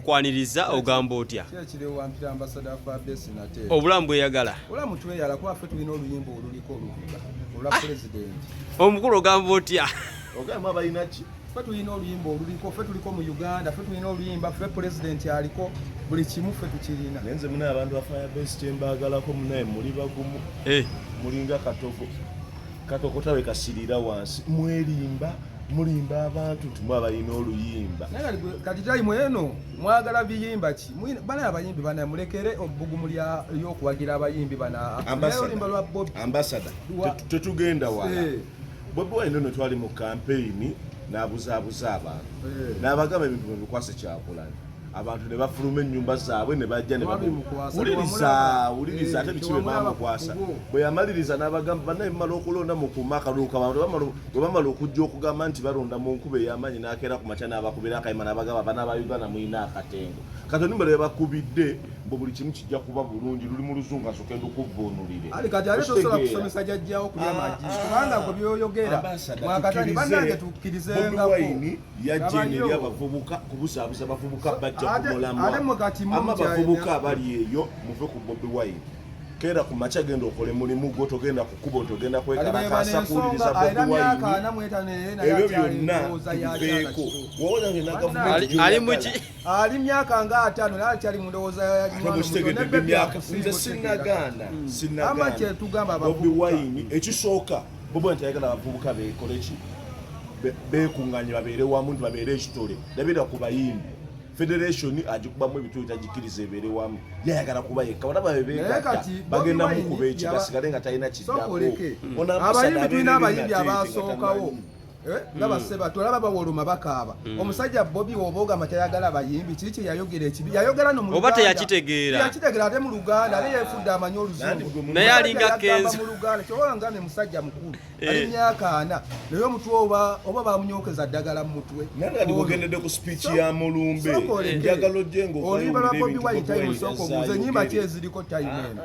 Tukwaniriza, ogamba otya? Kyekirewampira ambasada Fabesi nate. Obulamu bweyagala. Obulamu tweyala kuba ffe tulina oluyimba oluliko oluvuga olwa pulezidenti. Omukulu, ogamba otya? Ogamba abalina ki? Ffe tulina oluyimba oluliko, ffe tuliko mu Uganda, ffe tulina oluyimba, ffe pulezidenti aliko, buli kimu ffe tukirina. Naye nze munaye, abantu ba Firebase kyembaagalako munaye, muli bagumu. Mulinga katogo katokota we kasirira wansi, mwerimba, mulimba abantu nti mwe abalina oluyimba. Naye kati time eno mwagala biyimba ki? Bana abayimbi bana mulekere obbugumu ly'okuwagira abayimbi bana. Naye oluyimba lwa Bobi Ambasada, tetugenda wala. Bobi Wine ono twali mu kampeyini n'abuzaabuza abantu n'abagamba ebintu mubikwase Kyagulanyi, abantu ne bafuluma ennyumba zaabwe ne bajja ne Tewabimukwasa, wuliriza. Tewamulaba. Wuliriza, ate biki bye Tewamulaba bamukwasa? ku kubo. Bwe yamaliriza n'abagamba, bannaye mumala okulonda mukuume akalulu kabantu. Bwe bamala okujja okugamba nti balonda mu nkuba ey'amaanyi, n'akeera ku makya n'abakubira akayima n'abagamba, bana ba Uganda, mulina akatengo kati onimba lwe bakubidde mbu buli kimu kijja kuba bulungi. Luli mu Luzungu, asooke ndukuvvuunulire. Ali kati ate tosobola Okitegeera? kusomesa jajjawo kulya Ah, magi ah. kubanga gwe byoyogera Ambassador, mwakatani. tukkirize, Bannange, Bobi tukkirizengako. Wine yajja eno eri Labayo. abavubuka kubuzaabuza abavubuka bajja ku Ate mmwe kati mulamwa. mmwe Ama abavubuka abali eyo, muve ku Bobi Wine. Keera ku makya, genda okole mulimu gwo, togenda ku kkubo, togenda kwekalakaasa kuwuliriza Alina Bobi myaka Wine. 45 naye naye Ebyo akyali byonna ndowooza ya kyana tubiveeko. kito. Wowoza nti na gavumenti Ali gy'oyagala. muki? Ali myaka nga 50 naye akyali mu ndowooza ya Ate bwekitegedde emyaka, nze sinnagaana. Ama Sinnagaana. kyetugamba Bobi abavubuka. Wine ekisooka, Bobi Wine tayagala abavubuka beekole ki? Beekuŋŋaanye babeere wamu nti babeere ekitole. Labira ku bayimbi, federation agikubamu ebituli, tagikiriza ebeere wamu, yayagala kuba yekka. Balaba Naye bebeegatta kati Bobi bagenda Wine mukuba eki basigale nga talina Sooka kiddako. oleke. Ono ambassador Abayimbi, tulina abeera abayimbi eri Nateete nga abasookawo. tamanyi. Eh, nga baseba tolaba bawoloma bakaaba. Omusajja Bobi woba ogamba tayagala abayimbi, kiri kye yayogera ekibi yayogera no mu Oba Luganda. teyakitegeera. Teyakitegeera, ate mu Luganda, ate yeefudde amanyi Nandi Oluzungu. gwe Naye alinga Omusajja yagamba Kenzo. mu Luganda kyoba nga ne musajja mukulu, ali myaka 40, naye omutwe oba bamunyokeza ddagala mu mutwe. Naye nga ndibugendedde ku speech ya Mulumbe, Sooka oleke. njagala ojje Oluyimba lwa Bobi ng'okola Wine time, sooka obuuze ennyimba ki eziriko time eno.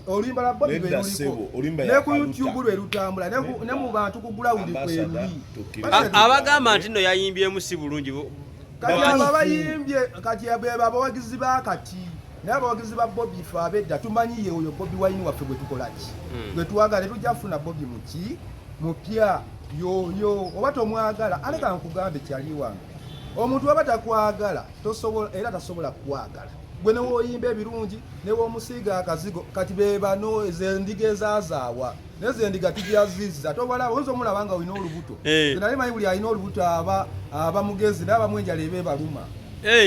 Oluyimba lwa Bobi Nedda lwe luliko ssebo, oluyimba ne ku yakaluta. YouTube lwe lutambula ne mu bantu ku ground kwe Ambassador, luli. tukkirize. Abagamba nti nno yayimbyemu si bulungi Kati Batuufu. abo abayimbye kati be abawagizi ba kati, naye abawagizi ba Bobi fe abedda tumanyi ye oyo Bobi Wine waffe gwe tukola ki, gwe twagala. Tetujja kufuna Bobi muki mupya yoyo. Oba tomwagala, aleka nkugambe, kyali wange, omuntu aba takwagala tosobola, era tasobola kukwagala gwe newoyimba ebirungi newomusiiga akazigo. Kati be bano ezendiga ezazaawa, naye zendiga tujaziza tobalaba. Oyinza omulaba nga olina olubuto. Nze nali manyi buli alina olubuto aba mugezi, naye abamu enjala eba ebaluma.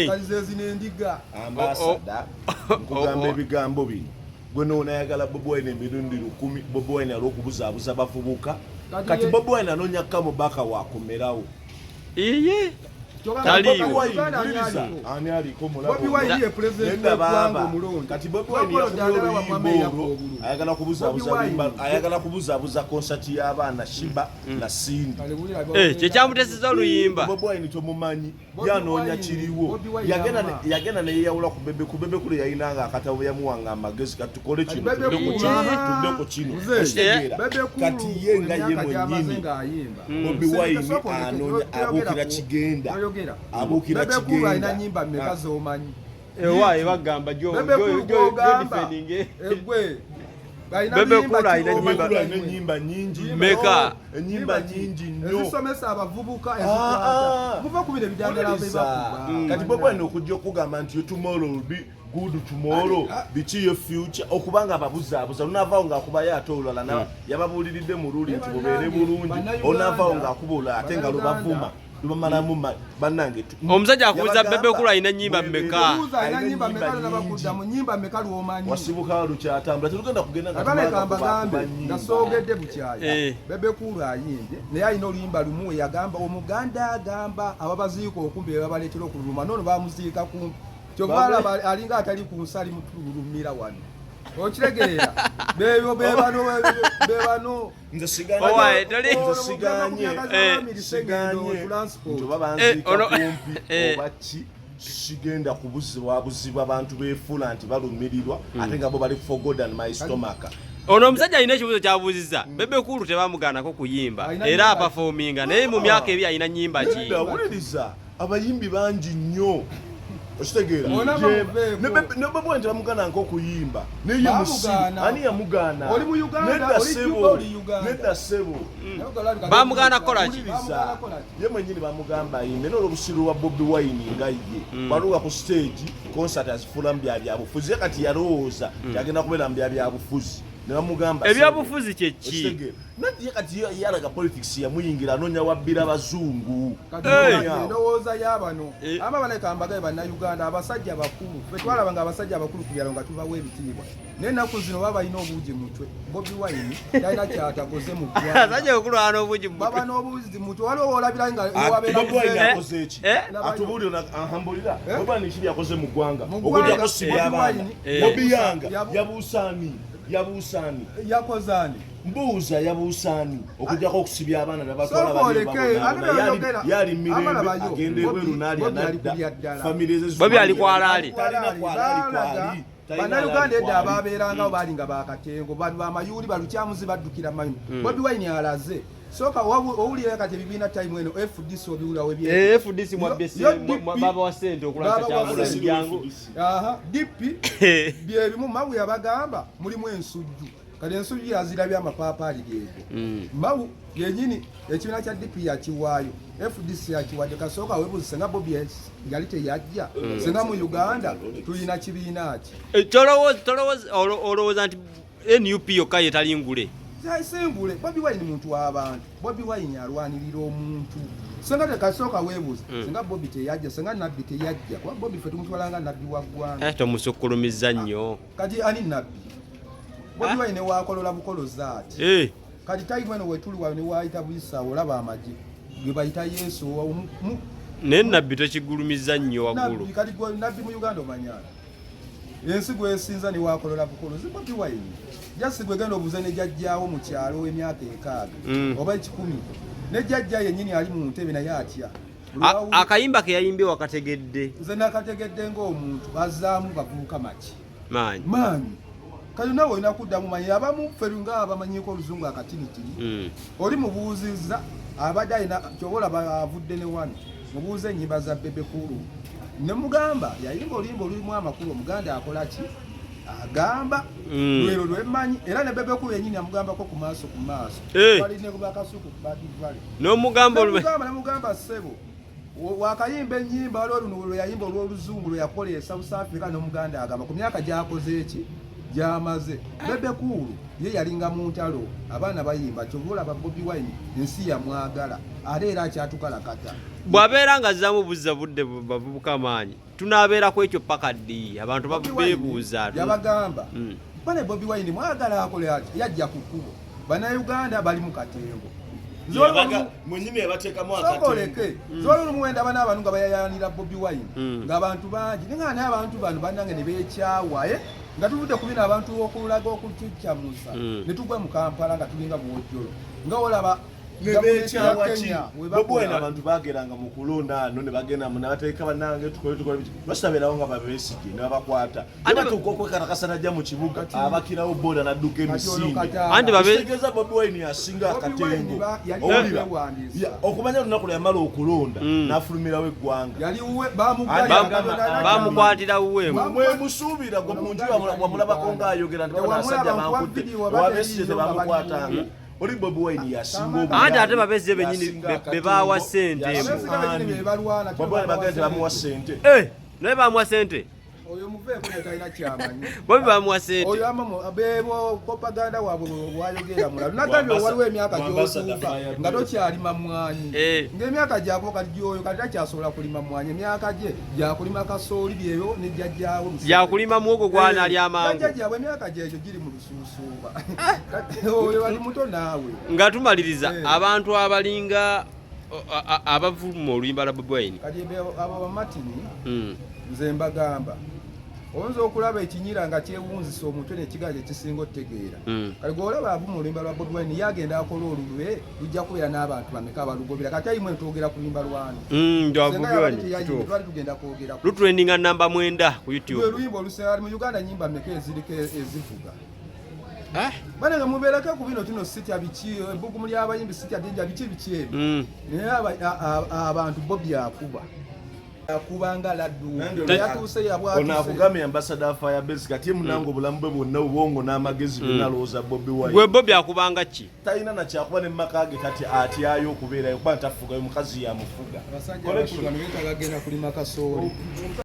Kati ze zino endiga. Ambasada, nkugamba ebigambo bino, gwe noonayagala Bobi Wine emirundi 1000, Bobi Wine ali okubuzaabuza bavubuka. Kati Kati Bobi Wine anoonya kamubaka wakomerawo. Iye. Kyokka Taliiwo. Bobi Bobi Wine, Uganda ani wuliriza, aliko? ani aliko mulabo? Bobi Wine ye president Nedda w'eggwanga baaba. omulonde. Kati Bobi Wine Wabula yakubye ddala oluyimba wamwe olwo, obululu. ayagala kubuzaabuza Bobi Wine. ayagala kubuzaabuza konsati y'abaana Sheebah na Cindy. Kale wulira Kyekyamuteseza oluyimba. Bobi Wine tomumanyi. Bobi Yanoonya kiriwo. Bobi Wine Yagenda neyeyawula ku Bebe, ku Bebe Cool yayinanga akatabo, yamuwanga amagezi, kati tukole Kati kino, Bebe tudde ku Cool, kino, aha. tudde ku kino. Mzee, Okitegeera? Bebe Cool Kati ye nga ye emyaka gy'amaze mwennyini ng'ayimba. Bobi Sente Wine sooka oleke, anoonya toyogera abuukira kigenda, toyogera. abuukira Bebe Cool alina kigenda. nnyimba mmeka z'omanyi? Ewa ebagamba jo Bebe jo Cool jo gw'ogamba defending. egwe alina Bebe biyimba Cool ki alina omanyi? Bebe nnyimba- Cool alina ennyimba nyingi nnyo. Meka? Ennyimba nyingi nnyo. Ezisomesa abavubuka, Ah, ezikwata. ah. Muva ku bino ebidandala Wuliriza. bebakuba. Kati Bobi Wine okujja okugamba nti yo tomorrow will be good tomorrow, biki yo future, okubanga ababuzaabuza, lunaavaawo ng'akubayo ate olulala yababuuliridde mu luli nti bubeere bulungi, onaavaawo ng'akuba olulala ate nga lubavuma lubamalamu bannange Omusajja akubuza yabagamba, Bebe Cool alina ennyimba mmeka? Buuza alina Alina nnyimba mmeka, ennyimba nabakudda mu nnyingi. nnyimba mmeka lw'omanyi? Wasibuka lukyatambula, tetugenda kugenda nga Abaleka tumala mbagambe kuba nnyimba. nga soogedde bukyayi. Bebe Cool ayimbye, naye alina oluyimba lumu we yagamba omuganda agamba ababaziika okumpi be babaleetera okululuma, noono bamuziika kumpi, kyova alaba alinga atali ku nsi, ali mutululumira wano. Okitegeera? Bebyo bebano bebano. Nze siganye Owaye, nze siganye siganye nti oba banziika kumpi oba ki, sigenda kubuzibwabuzibwa abantu beefuula nti balumirirwa ate nga bo bali for God and my stomach. Ono omusajja alina ekibuuzo kyabuuzizza. Bebe Cool tebamugaanako kuyimba, Alina era nnyimba ki? aperforminga, naye mu myaka 2 alina nnyimba ki? Nedda, wuliriza, abayimbi bangi nnyo. Okitegeera? Ona bamuveeko. Ne Bobi Wine tebamugaana nk'okuyimba, naye ye musiru. Bamugaana. Ani yamugaana? Oli mu Uganda, Nedda oli ssebo. Juba, oli Uganda. Nedda ssebo. Bamugaana kukola ki? Wuliriza, ye mwennyini bamugamba ayimbe, naye olw'obusiru bwa Bobi Wine nga ye baluka ku stage, concert azifuula mu bya byabufuzi. Ye kati yalowooza nti agenda kubeera mu bya byabufuzi, ne bamugamba Ebyobufuzi kye ki? Okitegeera? Nanti ye kati yalaga politics yamuyingira, anoonya wabbira bazungu. Kati Hey! endowooza y'abano Eh. ama baleka mbagaye bannayuganda, abasajja bakulu ffe twalaba nga abasajja abakulu ku byalo nga tubawa ebitiibwa, naye ennaku zino baba balina obuugi mutwe. Bobi Wine talina kyatakoze mu ggwanga. Abasajja bakulu baba n'obuugi mu Baba mutwe. n'obuugi mutwe, waliwo woolabira nga Ah, wabeera Bobi Wine muzeeyi. akoze eki? Eh? Atubuulire, ahambulira. Eh? Bobi Wine kiri yakoze mu ggwanga Mu ggwanga, okujjako sibya Bobi abaana? Wine, Eh. Bobi Yanga yabuusaani? Yabuusaani? Yakoze ani? Mbuuza, yabuusaani okujjako okusibya abaana nabatwala? Sooka oleke, ate by'oyogera, Yali mirembe, amalabayo. agenda ebweru n'alya Bobi ali n'adda. kulya ddala. Famire ze Bobi ali kwalaali. Talina kwalaali kwali. Talina Bannayuganda edda kwali. ababeerangawo baali nga bakatengo, bano bamayuuli balukyamuzi baddukira mayuni. Bobi Wine alaze sooka owulira kati ebibiina time eno FDC obiwulawo. Eh, FDC mwabbye Yo- yo DP babawa ssente okulwanyisa Babawa Kyagulanyi. ssente. Jangu. Aha, DP byebimu Mawu yabagamba mulimu ensujju, kati ensujju yazirabye amapaapaali geego. Mawu yenyini ekibiina kya DP yakiwaayo, FDC yakiwadde. Kasooka webuuzi, senga Bobi yali teyajja, senga mu Uganda tulina kibiina ki? Eh, olowooza nti NUP yokka ye tali ngule? Singule. Bobi Wine muntu w'abantu. Bobi Wine alwanirira omuntu. Senga tekasooka weebuuze, senga Bobi teyajja, senga nabbi teyajja, kuba Bobi fe tumutwala nga nabbi wa ggwanga. Eh, tomusukkulumizza nnyo. Kati ani nabbi? Bobi Wine wakolola bukolozi ati. Eh, Kati time eno wetuli wano newayita buyisaawo, olaba amagye gwe bayita Yesu Naye nabbi tokigulumizza nnyo waggulu. Nabbi kati gwe nabbi mu Uganda omanyana ensi gwesinza newakolola bukolozi Bobi Wine jasi gwe genda obuze ne jajjaawo mu kyalo emyaka 60 oba 100, ne jajja yennyini ali mu ntebe naye atya. Akayimba ke yayimbye wakategedde? Nze nakategedde ng'omuntu bazaamu bavubuka maki Maanyi. Maanyi. Kati nawe olina kuddamu manyi abamu ffe nga abamanyiko oluzungu akatinitini. Oli mubuuzizza abadde alina kyoba olaba avudde ne wano, mubuuze ennyimba za Bebe Cool ne mugamba yayimba oluyimba olulimu amakulu, omuganda akola ki agamba. Lwero lwemmanyi, era ne Bebe Cool yennyini amugambako ku maaso ku maaso. Eh. Bali ne bakasuku badivale. N'omugamba Nemugamba, nemugamba ssebo wakayimba ennyimba, waliwo luno lwe yayimba olw'oluzungu lwe yakola e South Africa n'omuganda agamba ku myaka gy'akoze eki gy'amaze. Bebe Cool ye yalinga mu ntalo, abaana bayimba. Kyova olaba Bobi Wine ensi yamwagala, ate era akyatukalakata. Bw'abeera nga azzaamu buzza budde bavubuka maanyi, tunaabeera ku ekyo paka ddi? Abantu Bobi Wine beebuuza. yabagamba bane Bobi Wine mwagala akole ati yajja ku kkubo, bannayuganda bali mu katengo. Nze waliwo Mwenyini yabateekamu Sooka akatengo. oleke zola olumu wenda bana abantu nga bayayanira Bobi Wine ng'abantu bangi ninga, naye abantu bano bannange ne beekyawa, eh? Nga tuvudde ku bino abantu okulaga okuciccamusa ne tugwa mu Kampala nga tulinga buwojjolo nga olaba Ne gavumenti ya beekyawa ki? Kenya we Bobi Wine bakola. abantu bageranga mu kulonda ano ne bagenda mu nabateeka bannange tukole tukole biki, basabeerawo nga babeesige ne babakwata ne batuuka okwekarakasa najja mu kibuga abakirawo boda n'adduka Kati ono emisinde. Kataala. Anti Kitegeeza Bobi Wine yasinga Bobi akatengo. Wine yali Owulira? yeewandiisa. Okumanya olunaku lwe yamala okulonda n'afulumirawo eggwanga. Yali wuwe bamuggala. Bamukwatira wuwe. Mwemusuubira gwe munju wamulabako ng'ayogera nti Tewamulaba, abasajja nkuwa bankutte video wabadde owabeesige eriyo nga tebamukwatanga. Oli Bobi Wine yasinga obulamu, Anti ate Babesigye bennyini yasinga be baawa akatengo, ssente yasinga Abesigye bennyini ani? be balwana, Bobi Wine bagenda tebamuwa ssente. Eh, naye bamuwa ssente. Oyo muveeko ne talina kyamanyi. Bobi bamuwa ssente. Oyo ama bebo propaganda waabwe bwayogera mulalu nagambye waliwo emyaka Mwambasa gyotuuka Fire nga tokyalima mwanyi. Eh. Ng'emyaka gyako kati gyoyo kati takyasobola kulima mwanyi, emyaka gye gyakulima kasooli byeyo ne jjajjaawe Museveni. Gyakulima muwogo gwanalya amangu. Jjajjaabwe emyaka gyekyo giri mu lusuusuuba. Kati oyo bali muto naawe. Nga tumaliriza, Eh. abantu abalinga abavuma oluyimba lwa Bobi Wine. Kati abo bamatini nze mbagamba oyinza okulaba ekinyira nga kyewunzisa omutwe nekigaa kyekisinga otutegeera. Kati gweolaba avuma oluyimba lwa Bobi Wine, ye agenda akola olulwe lujja kubeera n'abantu bameka abalugobera? Kati ayimwe twogera ku luyimba lwani? Lwa Senga Bobi yabadde Wine, teyayimba, kituufu. twali tugenda kwogera Lutrendinga namba 9 ku lwe YouTube. luyimba olusinga mu Uganda. Nyimba meka eziriko ezivuga? Eh? Banange mubeereko ku bino tino sitya biki ebbugumu ly'abayimbi, sitya dinja biki biki ebyo. Naye abantu Bobi akuba. Akubanga laddu. Nange Yatuuse ono yabwatuse. Akugambye ambassador fire base, kati ye munange obulamu bwe bwonna, obwongo n'amagezi byonna alowooza Bobi Gwe Wine. Bobi akubanga ki? Talina nakyakuba ne mumaka ge, kati atyayo okubeerayo kuba ntafugayo, mukazi yamufuga. Abasajja Correction. abakulu bano beetaaga genda kulima kasooli.